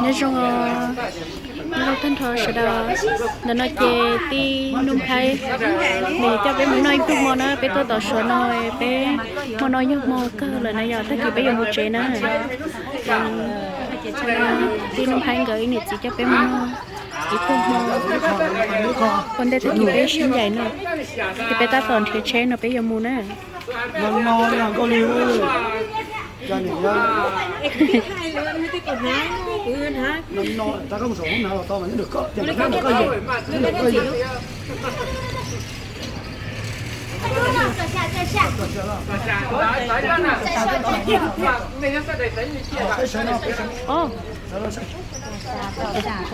Nyob zoo, nyob zoo tag nrho sawv daws. Ntawm no ces tij Nuj Nplhaib nws coj peb mus noj ib pluag hmo na, peb tuaj tom Suav no, peb hmo no yog hmo kawg lawm na yom, tag kis peb yuav mus tsev na. Tij Nuj Nplhaib nkawd ib niam txiv coj peb mus noj ib pluag hmo. Ua ntej tag kis peb sib ncaim no, tag kis peb tab tom nrhiav tsheb no peb yuav mus na.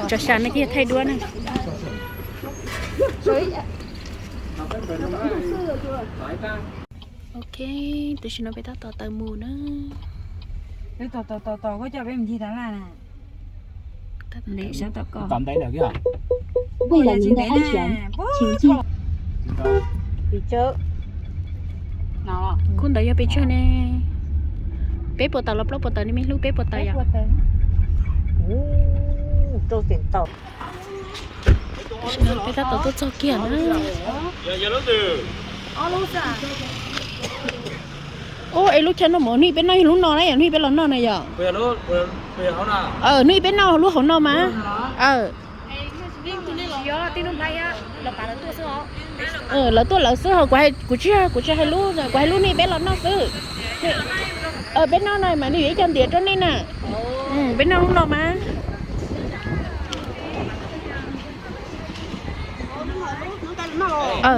Tsov sam no ces yog thaij duab na. Ok, tam sim no peb tab tom tawm mus na. Peb tos tos tos tos koj coj peb mus ncig Dav Laj na. Khub ntawd yog pes tsawg ne? Peb puas tawm los plaub puas tawm ne, me hlub, peb puas tawm yom? Peb tab tom tuaj txog kiag na. Ub, es lub chaw noj mov hnub peb noj yog lub no na yom, hnub peb los noj na yom? Hnub peb noj lub hauv no mas. Lawv tuaj lawv xwb, kuv tsis, kuv tsis hais lub, kuv hais lub hnub peb los noj xwb. Peb noj no mas nws yuav ib co ntiav rau nej na. Peb noj lub no mas.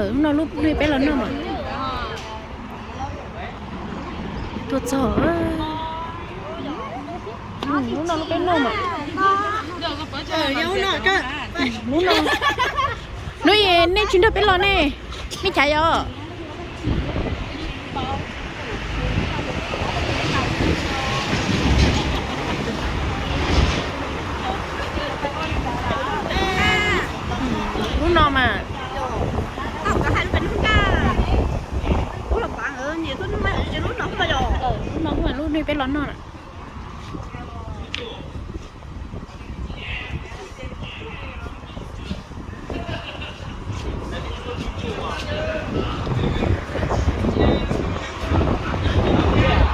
Lub no lub hnub peb los noj mas. Tuaj txog. Lub no lub peb noj mas. Lub no. Hnub nej tsis nrog peb los ne, nej chav yom? Lub no mas. Lub no mas lub hnub peb los noj na.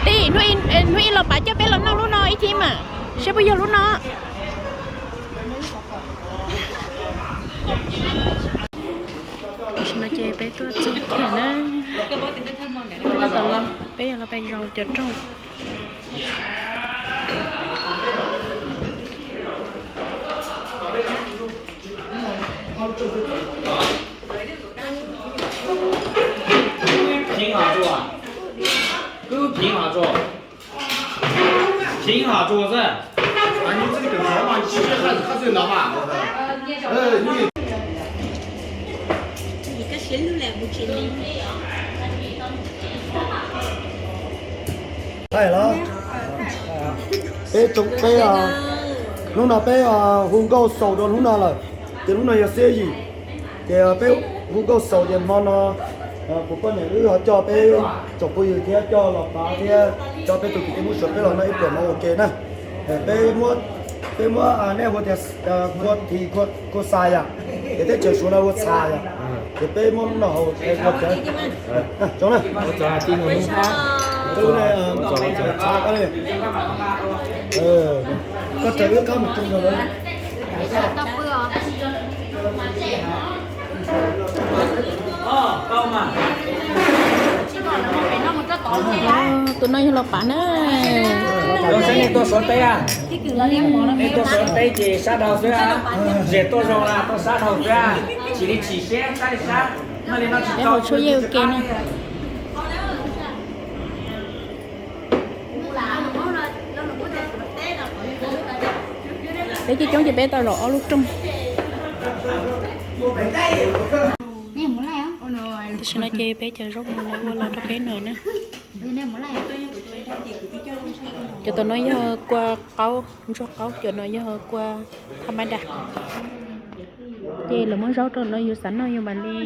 Tij, hnub ib los pav coj peb los noj lub no ib thib mas, saib puas yog lub no. Tam sim no ces peb tuaj txog kiag na. Peb yog los pem zaum cov rooj. Peb, peb, hnub no peb hu nkauj xaus rau hnub no lawm, ces hnub no yog xiab yim, ces peb hu nkauj xaus ces hmo no kuv poj niam wb ho coj peb tsoom phooj ywg thiab coj los pav thiab coj peb tus kwv tij Hmoob Suav peb los noj ib pluag hmo ua ke na. Peb muab, peb muab nej hu tias khua thi khua xa yom, ces teb chaws Suav no hu txha yom, ces peb muab hnub no hu ua txha na. Koj raws wb qab mus rau no. Tus no yog los pav na. Nej tuaj Suav teb, nej tuaj Suav teb ces sab dhau xwb, zem tuaj zoo na tuaj sab dhau xwb, tsis li tsis siab tab li sab. Peb haus tshuaj yej ua ke na. Peb coob coob ces peb tau zaum ob lub rooj. Tam sim no ces peb cov zaub mov lawv ua los rau peb noj na. Cov tom no yog kua qaub, ntsuag qaub, cov no yog kua tha mab das. Ces lawv muab zaub rau no yus xav noj yus mam li.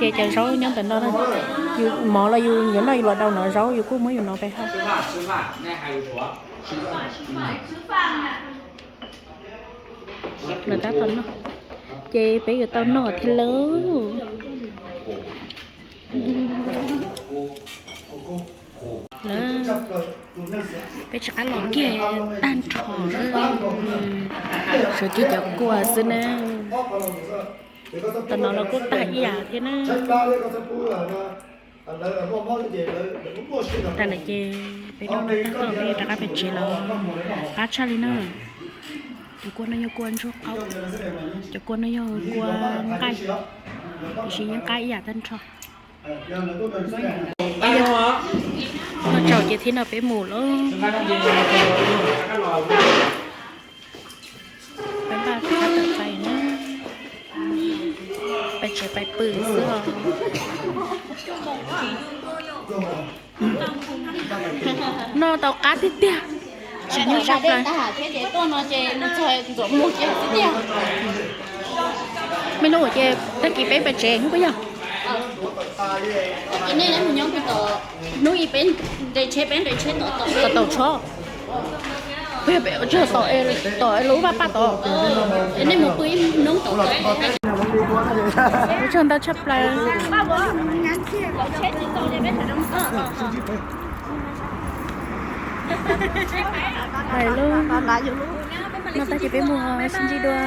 Ces cov zaub nyob ntawm no na, yus mov los yus yuav noj yus los daus no, zaub yus kuj muab yus no peb haj. Lawv tab tom noj, ces peb yuav tau noj thiab lauj. Peb rov qab los kiag tag nrho, suav kiag cov kua xwb na. Tam no los kuj tag ib yam thiab na. Tag lawm ces peb noj tag tau peb rov qab pem tsev lawm. Qab tshaj li na. Cov kua no yog kua ntsuag qaub, cov kua no yog kua nqaij, tiam sis yeej qab ib yam tag nrho. Noj tsaus ces thiaj no peb mus lauj. Peb npaj rov qab tawm txais na, pais tsev pais pw xwb os. Noj tau qab tiag tiag, tsis nyuaj tshaj plaws. Me hnub ces tag kis peb pais tsev hnub puas yog? Hnub ib peb nres tsheb, peb nres tsheb tom tom, tom tsho. Tom lub vaj paj tod. Nej mus pw ib hnub tom tom. Ua tsaug ntau tshaj plaws. Hais lub, no tag ces peb mus sib ntsib dua.